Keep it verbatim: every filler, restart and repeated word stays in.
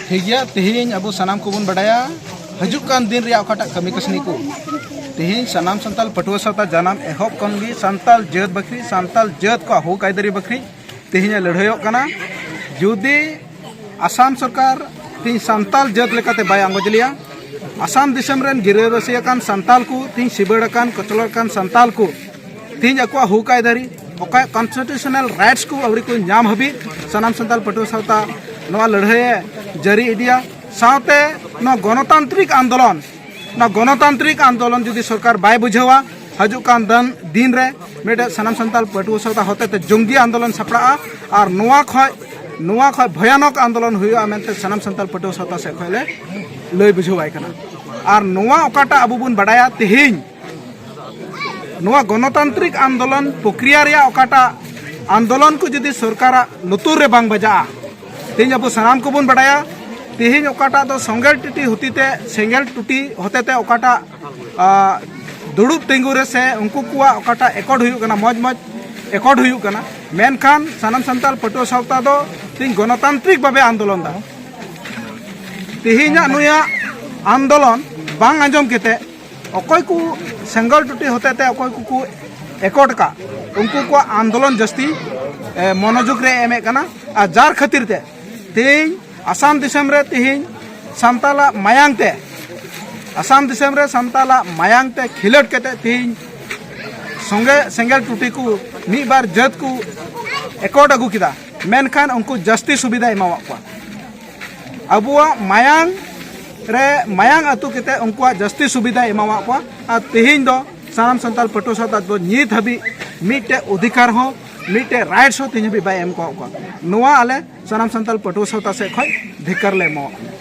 ᱴᱷᱤᱠ ᱜᱮᱭᱟ, ᱛᱮᱦᱮᱧ ᱟᱵᱚ ᱥᱟᱱᱟᱢ ᱠᱚᱵᱚᱱ ᱵᱟᱰᱟᱭᱟ ᱦᱤᱡᱩᱜ ᱠᱟᱱ ᱫᱤᱱ ᱨᱮᱭᱟᱜ ᱚᱠᱟᱴᱟᱜ ᱠᱟᱹᱢᱤ ᱠᱟᱹᱥᱱᱤ ᱠᱚ᱾ ᱛᱮᱦᱮᱧ ᱥᱟᱱᱟᱢ ᱥᱟᱱᱛᱟᱲ ᱯᱟᱹᱴᱷᱩᱣᱟᱹ ᱥᱟᱶᱛᱟ ᱡᱟᱱᱟᱢ ᱮᱦᱚᱵ ᱠᱷᱚᱱ ᱜᱮ ᱥᱟᱱᱛᱟᱲ ᱡᱟᱹᱛ ᱵᱟᱹᱠᱷᱨᱤ, ᱥᱟᱱᱛᱟᱲ ᱡᱟᱹᱛ ᱠᱚᱣᱟᱜ ᱦᱚᱠ ᱟᱹᱭᱫᱟᱹᱨᱤ ᱵᱟᱹᱠᱷᱨᱤ ᱛᱮᱦᱮᱧ ᱮ ᱞᱟᱹᱲᱦᱟᱹᱭᱚᱜ ᱠᱟᱱᱟ᱾ ᱡᱩᱫᱤ ᱟᱥᱟᱢ ᱥᱚᱨᱠᱟᱨ ᱛᱮᱦᱮᱧ ᱥᱟᱱᱛᱟᱲ ᱡᱟᱹᱛ ᱞᱮᱠᱟᱛᱮ ᱵᱟᱭ ᱟᱸᱜᱚᱪ ᱞᱮᱭᱟ, ᱟᱥᱟᱢ ᱫᱤᱥᱚᱢ ᱨᱮᱱ ᱜᱤᱨᱟᱹᱵᱟᱹᱥᱤ ᱟᱠᱟᱱ ᱥᱟᱱᱛᱟᱲ ᱠᱚ, ᱛᱮᱦᱮᱧ ᱥᱤᱵᱟᱹᱲ ᱟᱠᱟᱱ, ᱠᱚᱪᱞᱚᱱ ᱟᱠᱟᱱ ᱥᱟᱱᱛᱟᱲ ᱠᱚ ᱛᱮᱦᱮᱧ ᱟᱠᱚᱣᱟᱜ ᱦᱚᱠ ᱟᱹᱭᱫᱟᱹᱨᱤ, ᱚᱠᱟ ᱠᱚᱱᱥᱴᱤᱴᱩᱥᱚᱱᱟᱞ ᱨᱟᱭᱤᱴᱥ ᱠᱚ ᱟᱹᱣᱨᱤ ᱠᱚ ᱧᱟᱢ ᱦᱟᱹᱵᱤᱡ ᱥᱟᱱᱟᱢ ᱥᱟᱱᱛᱟᱲ ᱯᱟᱹᱴᱷᱩᱣᱟᱹ ᱥᱟᱶᱛᱟ ᱱᱚᱣᱟ ᱞᱟᱹᱲᱦᱟᱹᱭ ᱮ ᱡᱟᱹᱨᱤ ᱤᱫᱤᱭᱟ᱾ ᱥᱟᱶᱛᱮ ᱱᱚᱣᱟ ᱜᱚᱱᱚᱛᱟᱱᱛᱨᱤᱠ ᱟᱱᱫᱳᱞᱚᱱ, ᱱᱚᱣᱟ ᱜᱚᱱᱚᱛᱟᱱᱛᱨᱤᱠ ᱟᱱᱫᱳᱞᱚᱱ ᱡᱩᱫᱤ ᱥᱚᱨᱠᱟᱨ ᱵᱟᱭ ᱵᱩᱡᱷᱟᱹᱣᱟ, ᱦᱤᱡᱩᱜ ᱠᱟᱱ ᱫᱤᱱ, ᱫᱤᱱ ᱨᱮ ᱢᱤᱫᱴᱮᱡ ᱥᱟᱱᱟᱢ ᱥᱟᱱᱛᱟᱲ ᱯᱟᱹᱴᱷᱩᱣᱟᱹ ᱥᱟᱶᱛᱟ ᱦᱚᱛᱮᱛᱮ ᱡᱚᱝᱜᱤ ᱟᱱᱫᱳᱞᱚᱱ ᱥᱟᱯᱲᱟᱜᱼᱟ᱾ ᱟᱨ ᱱᱚᱣᱟ ᱠᱷᱚᱡ, ᱱᱚᱣᱟ ᱠᱷᱚᱡ ᱵᱷᱚᱭᱟᱱᱚᱠ ᱟᱱᱫᱳᱞᱚᱱ ᱦᱩᱭᱩᱜᱼᱟ ᱢᱮᱱᱛᱮ ᱥᱟᱱᱟᱢ ᱥᱟᱱᱛᱟᱲ ᱯᱟᱹᱴᱷᱩᱣᱟᱹ ᱥᱟᱶᱛᱟ ᱥᱮᱫ ᱠᱷᱚᱡ ᱞᱮ ᱞᱟᱹᱭ ᱵᱩᱡᱷᱟᱹᱣᱟᱭ ᱠᱟᱱᱟ᱾ ᱟᱨ ᱱᱚᱣᱟ ᱚᱠᱟᱴᱟᱜ ᱟᱵᱚ ᱵᱚᱱ ᱵᱟᱰᱟᱭᱟ, ᱛᱮᱦᱮᱧ ᱱᱚᱣᱟ ᱜᱚᱱᱚᱛᱟᱱᱛᱨᱤᱠ ᱟᱱᱫᱳᱞᱚᱱ ᱯᱨᱚᱠᱨᱤᱭᱟ ᱨᱮᱭᱟᱜ ᱚᱠᱟᱴᱟᱜ ᱟᱱᱫᱳᱞᱚᱱ ᱠᱚ ᱡᱩᱫᱤ ᱥᱚᱨᱠᱟᱨᱟᱜ ᱞᱩᱛᱩᱨ ᱨᱮ ᱵᱟᱝ ᱵᱟᱡᱟᱜᱼᱟ, ᱛᱮᱦᱮᱧ ᱟᱵᱚ ᱥᱟᱱᱟᱢ ᱠᱚᱵᱚᱱ ᱵᱟᱰᱟᱭᱟ, ᱛᱮᱦᱮᱧ ᱚᱠᱟᱴᱟᱜ ᱫᱚ ᱥᱮᱸᱜᱮᱞ ᱴᱩᱴᱤ ᱦᱚᱛᱮᱛᱮ, ᱥᱮᱸᱜᱮᱞ ᱴᱩᱴᱤ ᱦᱚᱛᱮᱛᱮ ᱚᱠᱟᱴᱟᱜ, ᱟ, ᱫᱩᱲᱩᱵ ᱛᱤᱸᱜᱩ ᱨᱮ ᱥᱮ ᱩᱱᱠᱩ ᱠᱚᱣᱟᱜ ᱚᱠᱟᱴᱟᱜ ᱮᱠᱚᱨᱰ ᱦᱩᱭᱩᱜ ᱠᱟᱱᱟ, ᱢᱚᱡᱽ ᱢᱚᱡᱽ ᱮᱠᱚᱨᱰ ᱦᱩᱭᱩᱜ ᱠᱟᱱᱟ, ᱢᱮᱱᱠᱷᱟᱱ ᱥᱟᱱᱟᱢ ᱥᱟᱱᱛᱟᱲ ᱯᱟᱹᱴᱷᱩᱣᱟᱹ ᱥᱟᱶᱛᱟ ᱫᱚ ᱛᱮᱦᱮᱧ ᱜᱚᱱᱚᱛᱟᱱᱛᱨᱤᱠ ᱵᱷᱟᱵᱮ ᱟᱱᱫᱳᱞᱚᱱ ᱫᱟ᱾ ᱛᱮᱦᱮᱧᱟᱜ ᱱᱩᱭᱟᱜ ᱟᱱᱫᱳᱞᱚᱱ ᱵᱟᱝ ᱟᱸᱡᱚᱢ ᱠᱟᱛᱮ ᱚᱠᱚᱭ ᱠᱚ ᱥᱮᱸᱜᱮᱞ ᱴᱩᱴᱤ ᱦᱚᱛᱮᱛᱮ ᱚᱠᱚᱭ ᱠᱚᱠᱚ ᱮᱠᱚᱴ ᱠᱟᱜ, ᱩᱱᱠᱩ ᱠᱚᱣᱟᱜ ᱟᱱᱫᱳᱞᱚᱱ ᱡᱟᱹᱥᱛᱤ, ᱮ, ᱢᱚᱱᱳᱡᱳᱜᱽ ᱨᱮ ᱮᱢᱮᱫ ᱠᱟᱱᱟ᱾ ᱟᱨ ᱡᱟᱨ ᱠᱷᱟᱹᱛᱤᱨ ᱛᱮ ᱛᱮᱦᱮᱧ ᱟᱥᱟᱢ ᱫᱤᱥᱚᱢ ᱨᱮ ᱛᱮᱦᱮᱧ ᱥᱟᱱᱛᱟᱞᱟᱜ ᱢᱟᱭᱟᱝ ᱛᱮ, ᱟᱥᱟᱢ ᱫᱤᱥᱚᱢ ᱨᱮ ᱥᱟᱱᱛᱟᱞᱟᱜ ᱢᱟᱭᱟᱝ ᱛᱮ ᱠᱷᱮᱞᱳᱰ ᱠᱟᱛᱮ ᱛᱮᱦᱮᱧ ᱥᱚᱸᱜᱮ ᱥᱮᱸᱜᱮᱞ ᱴᱩᱴᱤ ᱠᱚ ᱢᱤᱫ ᱵᱟᱨ ᱡᱟᱹᱛ ᱠᱚ ᱮᱠᱚᱴ ᱟᱹᱜᱩ ᱠᱮᱫᱟ, ᱢᱮᱱᱠᱷᱟᱱ ᱩᱱᱠᱩ ᱡᱟᱹᱥᱛᱤ ᱥᱩᱵᱤᱫᱷᱟ ᱮᱢᱟᱣᱟᱫ ᱠᱚᱣᱟ᱾ ᱟᱵᱚᱣᱟᱜ ᱢᱟᱭᱟᱝ ᱨᱮ ᱢᱟᱭᱟᱝ ᱟᱹᱛᱩ ᱠᱟᱛᱮ ᱩᱱᱠᱩᱣᱟᱜ ᱡᱟᱹᱥᱛᱤ ᱥᱩᱵᱤᱫᱷᱟ ᱮᱢᱟᱣᱟᱫ ᱠᱚᱣᱟ᱾ ᱟᱨ ᱛᱮᱦᱮᱧ ᱫᱚ ᱥᱟᱱᱟᱢ ᱥᱟᱱᱛᱟᱲ ᱯᱟᱹᱴᱷᱩᱣᱟᱹ ᱥᱟᱶᱛᱟ ᱫᱚ ᱱᱤᱛ ᱦᱟᱹᱵᱤᱡ ᱢᱤᱫᱴᱮᱡ ᱚᱫᱷᱤᱠᱟᱨ ᱦᱚᱸ, ᱢᱤᱫᱴᱮᱡ ᱨᱟᱭᱤᱴᱥ ᱦᱚᱸ ᱛᱮᱦᱮᱧ ᱦᱟᱹᱵᱤᱡ ᱵᱟᱭ ᱮᱢ ᱠᱟᱣᱟᱫ ᱠᱚᱣᱟ᱾ ᱱᱚᱣᱟ ᱟᱞᱮ ᱥᱟᱱᱟᱢ ᱥᱟᱱᱛᱟᱲ ᱯᱟᱹᱴᱷᱩᱣᱟᱹ ᱥᱟᱶᱛᱟ ᱥᱮᱫ ᱠᱷᱚᱱ ᱫᱷᱤᱠᱟᱨ ᱞᱮ ᱮᱢᱟᱣᱟᱫ ᱠᱚᱣᱟ᱾